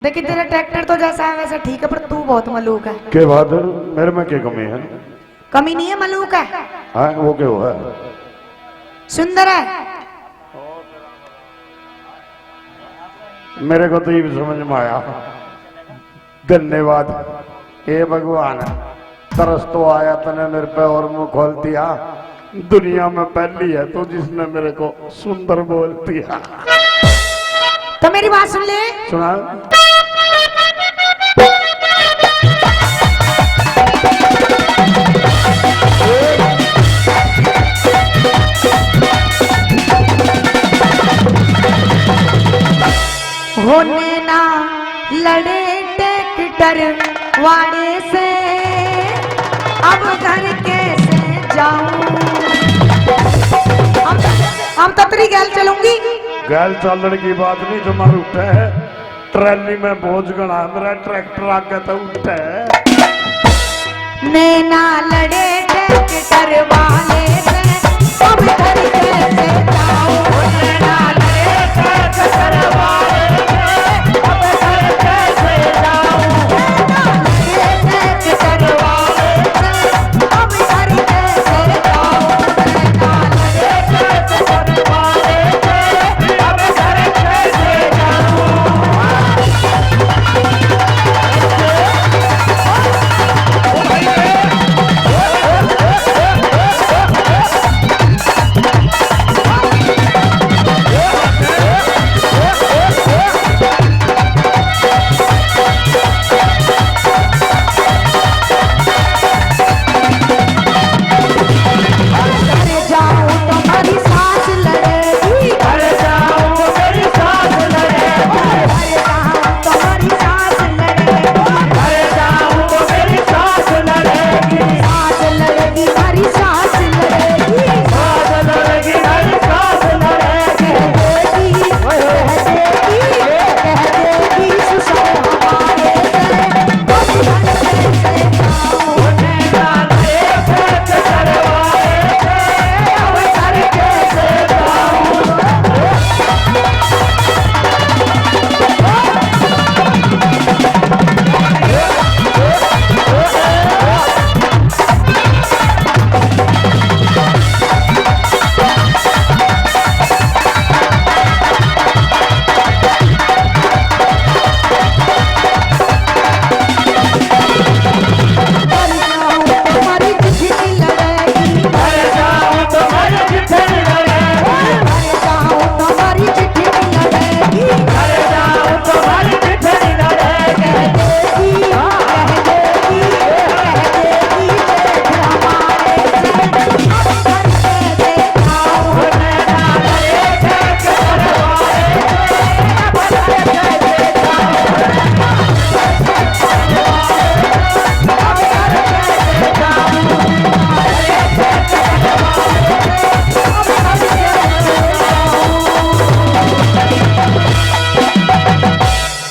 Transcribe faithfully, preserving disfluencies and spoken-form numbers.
देखिए, तेरा ट्रैक्टर तो जैसा है वैसा ठीक है, पर तू बहुत मलूक है। के बात है? मेरे में क्या कमी है? कमी नहीं है, मलूक है। हाँ, वो क्या हुआ? सुंदर है। मेरे को तो ये भी समझ में आया। धन्यवाद। हे भगवान, तरस तो आया तने मेरे पे और मुंह खोल दिया। दुनिया में पहली है तू जिसने मेरे को सुंदर बोल दिया। तो मेरी बात सुन ले। सुना। होने ना लड़े ट्रैक्टर वाले से, अब घर कैसे जाऊं? हम, हम ततरी गैल चलूंगी। गैल चालण की बात नहीं, जो मारू उठे है, ट्रैली में बोझ घणा है, मेरा ट्रैक्टर आगे तो उठे है। नैना लड़े ट्रैक्टर वाले से,